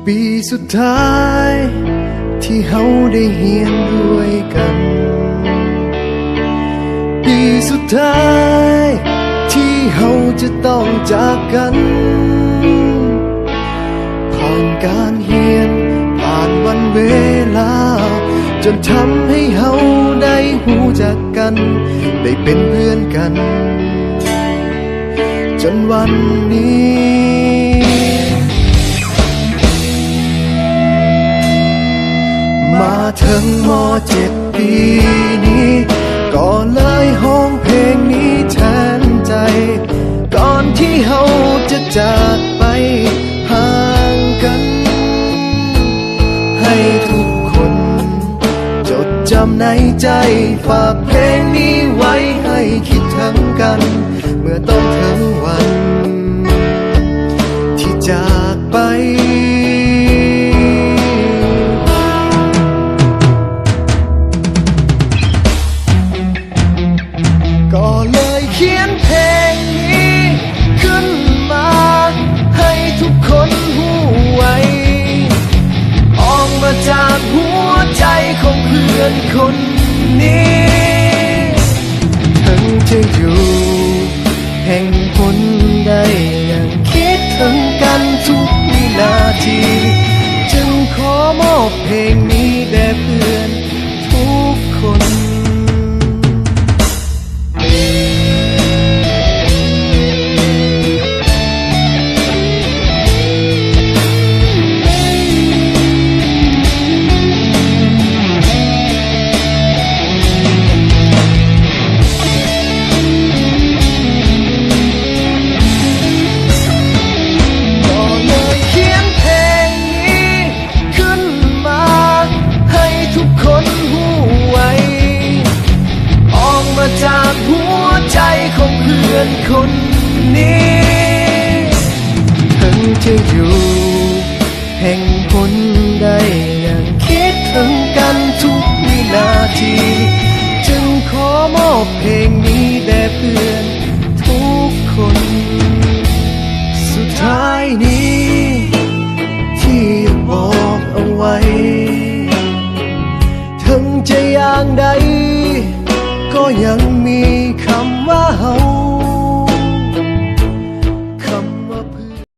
ປີສຸດທ້າຍທີ່ເຮົາໄດ້ຮຽນດ້ວຍກັນ ປີສຸດທ້າຍທີ່ເຮົາຈະຕ້ອງຈາກກັນ ຜ່ານການຮຽນ ຜ່ານວັນເວລາ ຈົນທຳໃຫ້ເຮົາໄດ້ຮູ້ຈັກກັນ ໄດ້ເປັນເພື່ອນກັນ ຈົນວັນນີ້ ມາເຖິງ ມ.ເຈັດ ປີນີ້ ກໍເລີຍຮ້ອງເພງນີ້ແທນໃຈ ກ່ອນທີ່ເຮົາຈະຈາກໄປຫ່າງກັນ ໃຫ້ທຸກຄົນຈົດຈຳໃນໃຈ ຝາກເພງນີ້ໄວ້ໃຫ້ຄິດເຖິງກັນ ເມື່ອຕ້ອງເຖິງວັນທີ່ຈາກໄປ ກໍເລີຍຂຽນເພງນີ້ຂຶ້ນມາ ໃຫ້ທຸກຄົນຮູ້ໄວ ອອກມາຈາກຫົວໃຈຂອງເພື່ອນຄົນນີ້